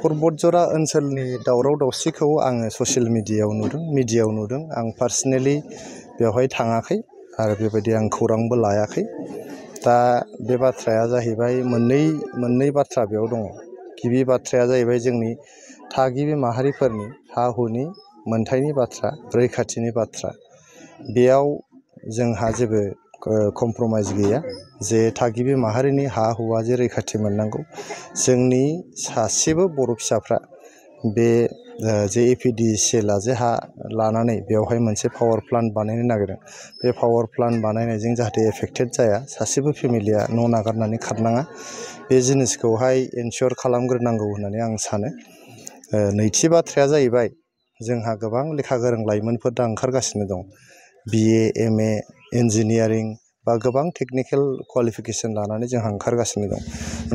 पर्बतजरा ओनसोलनि दावराव दावसिखौ आङो ससियेल मिडियायाव नुदों आं पार्सनेलि बेवहाय थाङाखै आरो बेबायदि आं खौरांबो लायाखै। दा बे बाथ्राया जाहैबाय मोननै बाथ्रा बेयाव दङ। गिबि बाथ्राया जाहैबाय जोंनि थागिबि माहारिफोरनि हा हुनि मोनथायनि बाथ्रा, रैखाथिनि बाथ्रा। बेयाव जोंहा जेबो कमप्रमाइज गैया जे थागिबि माहारिनि हा हुआ जे रैखाथि मोननांगौ। जोंनि सासेबो बर' फिसाफ्रा बे जे APDCL जे हा लानानै बेवहाय मोनसे पावार प्लान्ट बानायनो नागिरदों, बे पावार प्लान्ट बानायनायजों जाहाथे एफेक्टेड जाया, सासेबो फेमिलिया न' नागारनानै खारनाङा, बे जिनिसखौहाय एनसुर खालामग्रोनांगौ होननानै आं सानो। नैथि बाथ्राया जाहैबाय जोंहा गोबां लेखा गोरों लाइमोनफोर दा ओंखारगासिनो दं। BA MA इन्जिनियारिं बा गोबां टेकनिकेल क्वालिफिकेसन लानानै जोंहा ओंखारगासिनो दं।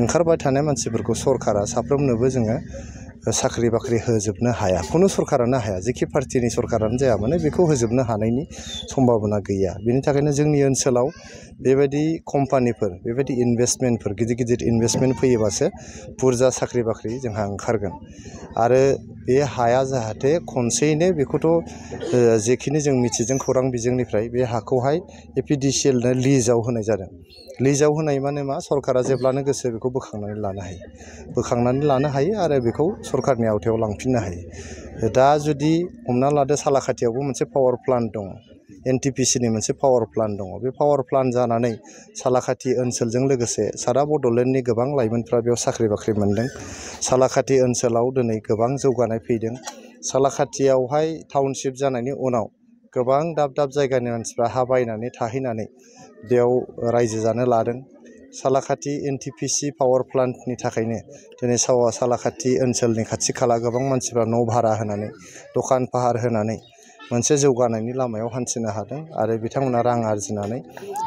ओंखारबाय थानाय मानसिफोरखौ सरकारा साफ्रोमनोबो जोङो साख्रि बाख्रि होजोबनो हाया, खुनु सरकारानो हाया, जेखि पार्टिनि सरकारानो जाया मानो बेखौ होजोबनो हानायनि सम्भाबना गैया। बेनि थाखायनो जोंनि ओनसोलाव बेबायदि कम्पानिफोर, बेबायदि इनभेस्टमेन्टफोर, गिदिर इनभेस्टमेन्ट फैयोबासो बुरजा साख्रि बाख्रि जोंहा ओंखारगोन। आरो बे हाया जाहाथे खनसेयैनो बेखौथ' जेखिनि जों मिथिदों खौरां बिजोंनिफ्राय, बे हाखौहाय APDCLनो लिजआव होनाय जादों। लिजआव होनाय माने मा, सरकारा जेब्लानो गोसो बेखौ बोखांनानै लानो हायो आरो बेखौ सरकारनि आवथायाव लांफिननो हायो। दा जुदि हमना लादो सालाकाथियावबो मोनसे पावार प्लान्ट दङ, NTPCनि मोनसे पावार प्लान्ट दङ। बे पावार प्लान्ट जानानै सालाकाथि ओनसोलजों लोगोसे सारा बड'लेण्डनि गोबां लाइमोनफ्रा बेयाव साख्रि बाख्रि मोनदों। सालाकाथि ओनसोलाव दिनै गोबां जौगानाय फैदों। सालाकाथियावहाय टाउनशिप जानायनि उनाव गोबां दाब जायगानि मानसिफ्रा हा बायनानै थाहैनानै बेयाव रायजो जानो लादों। सालाकाथि NTPC पावार प्लान्टनि थाखायनो दिनै सालाकाथि ओनसोलनि खाथि खाला गोबां मानसिफ्रा न' भारा होनानै, दखान फाहार होनानै मोनसे जौगानायनि लामायाव हान्थिनो हादों आरो बिथांमोना रां आरजिनानै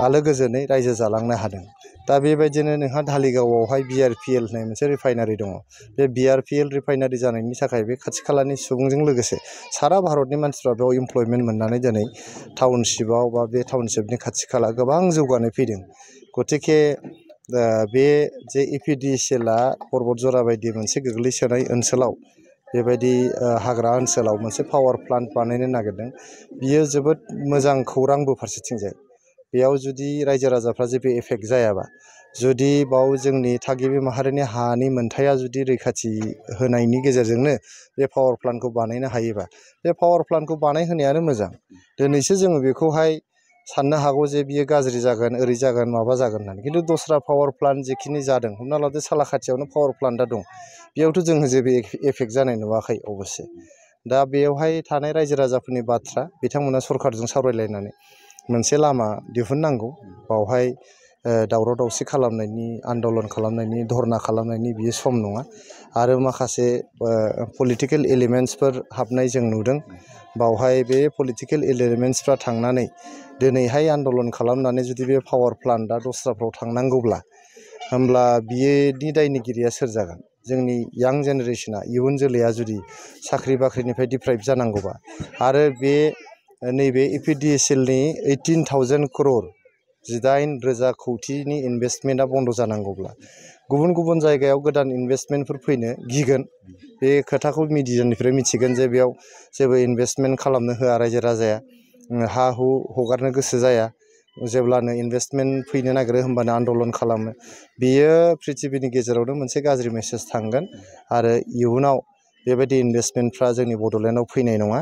आलो गोजोनै रायजो जालांनो हादों। दा बेबायदिनो नोंहा धालिगावआवहाय BRPL होननाय मोनसे रिफाइनारि दङ। बे BRPL रिफाइनारि जानायनि थाखाय बे खाथि खालानि सुबुंजों लोगोसे सारा भारतनि मानसिफ्रा बेयाव इमप्लयमेन्ट मोननानै दिनै टाउनशिपआव बा बे टाउनशिपनि खाथि खाला गोबां जौगानाय फैदों। गतिके बे जे APDCLआ पर्बतजरा बायदि मोनसे गोग्लैसोनाय ओनसोलाव, बेबायदि हाग्रा ओनसोलाव मोनसे पावार प्लान्ट बानायनो नागिरदों, बियो जोबोद मोजां खौरांबो फारसेथिंजाय। बेयाव जुदि रायजो राजाफ्रा जेबो एफेक्ट जायाबा, जुदि बाव जोंनि थागिबि माहारिनि हानि मोनथाया जुदि रैखाथि होनायनि गेजेरजोंनो बे पावार प्लान्टखौ बानायनो हायोबा, बे पावार प्लान्टखौ बानायहोनायानो मोजां। दिनैसो जोङो बेखौहाय साननो हागौ जे बियो गाज्रि जागोन, ओरै जागोन, माबा जागोन होननानै। खिन्थु दस्रा पावार प्लान्ट जेखिनि जादों, हमना लादो सालाकाथियावनो पावार प्लान्टआ दं, बेयावथ' जोङो जेबो एफेक्ट जानाय नुवाखै अबस्से। दा बेयावहाय थानाय रायजो राजाफोरनि बाथ्रा, बिथांमोना सरकारजों सावरायलायनानै मोनसे लामा दिहुननांगौ। बावहाय दावराव दावसि खालामनायनि, आन्दलन खालामनायनि, धरना खालामनायनि बियो सम नङा। आरो माखासे पलिटिकेल एलिमेन्टसफोर हाबनाय जों नुदों। बावहाय बे पलिटिकेल एलिमेन्टसफ्रा थांनानै दिनैहाय आन्दलन खालामनानै जुदि बे पावार प्लान्टआ दस्राफ्राव थांनांगौब्ला, होमब्ला बिनि दायनिगिरिया सोर जागोन? जोंनि यां जेनेरेसना, इयुन जोलैया जुदि साख्रि बाख्रिनिफ्राय डिप्राइभ जानांगौबा, आरो बे नैबे APDCLनि 18,000 crore 18,000 कौटिनि इनभेस्टमेन्टआ बन्द' जानांगौब्ला, गुबुन जायगायाव गोदान इनभेस्टमेन्टफोर फैनो गिगोन। बे खोथाखौ मिडियानिफ्राय मिथिगोन जे बेयाव जेबो इनभेस्टमेन्ट खालामनो होआ रायजो राजाया, हा हु हगारनो गोसो जाया। जेब्लानो इनभेस्टमेन्ट फैनो नागिरो होमबानो आन्दलन खालामो। बेयो पृथिबिनि गेजेरावनो मोनसे गाज्रि मेसेज थांगोन आरो इयुनाव बेबायदि इनभेस्टमेन्टफ्रा जोंनि बड'लेण्डआव फैनाय नङा।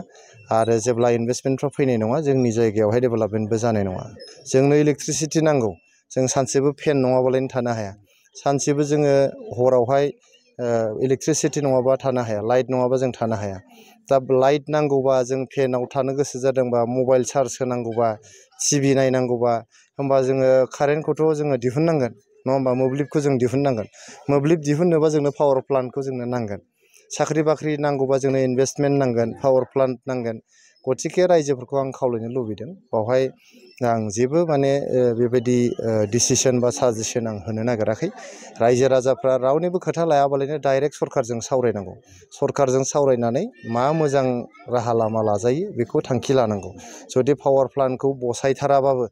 आरो जेब्ला इनभेस्टमेन्टफ्रा फैनाय नङा, जोंनि जायगायावहाय डेभेलपमेन्टबो जानाय नङा। जोंनो इलेक्ट्रिसिटि नांगौ, जों सानसेबो फेन नङाबालायनो थानो हाया, सानसेबो जोङो हरावहाय इलेक्ट्रिसिटि नङाबा थानो हाया, लाइट नङाबा जों थानो हाया। दा लाइट नांगौबा, जों फेनाव थानो गोसो जादोंबा, मबाइल चार्ज होनांगौबा, TV नायनांगौबा, होमबा जोङो कारेन्टखौथ' जोङो दिहुननांगोन, नङा होमबा? मोब्लिबखौ जों दिहुननांगोन। मोब्लिब दिहुननोबा जोंनो पावार प्लान्टखौ जोंनो नांगोन। साख्रि बाख्रि नांगौबा जोंनो इनभेस्टमेन्ट नांगोन, पावार प्लान्ट नांगोन। गतिके रायजोफोरखौ आं खावलायनो लुबैदों, बावहाय आं जेबो माने बेबायदि डिसिसन बा साजेसन आं होनो नागिराखै। रायजो राजाफ्रा रावनिबो खोथा लायाबालायनो डाइरेक्ट सरकारजों सावरायनांगौ। सरकारजों सावरायनानै मा मोजां राहा लामा लाजायो बेखौ थांखि लानांगौ। जुदि पावार प्लान्टखौ बसायथाराबाबो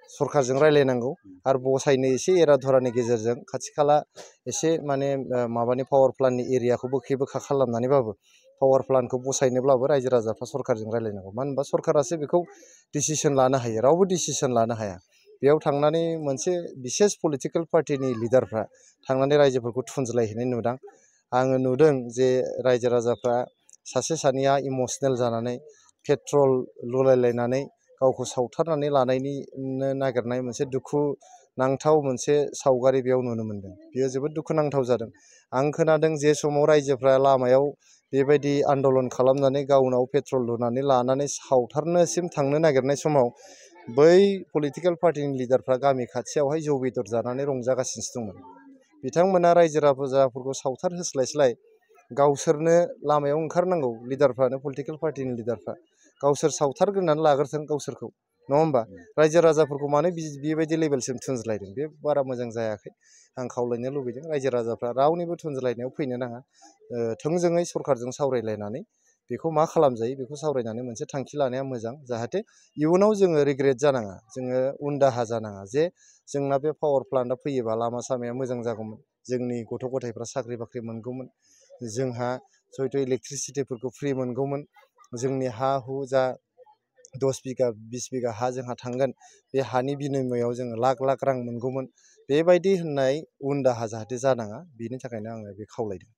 सरकारजों रायलायनांगौ आरो बसायनो एसे एरा धरानि गेजेरजों खाथि खाला एसे माने माबानि पावार प्लान्टनि एरियाखौ बोखे बोखा खालामनानैबाबो पावार प्लान्टखौ बसायनोब्लाबो रायजो राजाफ्रा सरकारजों रायलायनांगौ। मानो होनबा सरकारासो बेखौ डिसिसन लानो हायो, रावबो डिसिसन लानो हाया। बेयाव थांनानै मोनसे बिसेस पलिटिकेल पार्टिनि लिडारफ्रा थांनानै रायजोफोरखौ थुनज्लायहैनाय नुदां। आङो नुदों जे रायजो राजाफ्रा सासे सानैया इमसनेल जानानै पेट्रल लुलायलायनानै गावखौ सावथारनानै लानायनि नागिरनाय मोनसे दुखु नांथाव मोनसे सावगारि बेयाव नुनो मोनदों। बेयो जोबोद दुखुनांथाव जादों। आं खोनादों जे समाव रायजोफ्रा लामायाव बेबायदि आन्दलन खालामनानै गावनाव पेट्रल लुनानै लानानै सावथारनोसिम थांनो नागिरनाय समाव बै पलिटिकेल पार्टिनि लिडारफ्रा गामि खाथियावहाय जौ बेदर जानानै रंजागासिनोसो दंमोन। बिथांमोना रायजो राजाफोरखौ सावथार होस्लायस्लाय गावसोरनो लामायाव ओंखारनांगौ, लिडारफ्रानो पलिटिकेल पार्टिनि लिडारफ्रा गावसोर सावथारग्रोनानै लाग्रोथों गावसोरखौ, नङा होमबा? रायजो राजाफोरखौ मानो बेबायदि लेभेलसिम थुनज्लायदों? बे बारा मोजां जायाखै। आं खावलायनो लुबैदों रायजो राजाफ्रा रावनिबो थुनज्लायनायाव फैनो नाङा। थोंजोङै सरकारजों सावरायलायनानै बेखौ मा खालामजायो बेखौ सावरायनानै मोनसे थांखि लानाया मोजां, जाहाथे इयुनाव जोङो रिग्रेट जानाङा, जोङो उन दाहा जानाङा जे जोंना बे पावार प्लान्टआ फैयोबा लामा सामाया मोजां जागौमोन, जोंनि गथ' गथायफ्रा साख्रि बाख्रि मोनगौमोन, जोंहा हयथ' इलेक्ट्रिसिटिफोरखौ फ्रि मोनगौमोन, जोंनि हा हु जा 10 बिगा 20 बिगा हा जोंहा थांगोन, बे हानि बिनिमयआव जोङो लाख लाख रां मोनगौमोन। बेबायदि होननाय उन दाहा जाहाथे जानाङा, बेनि थाखायनो आङो बे खावलायदों।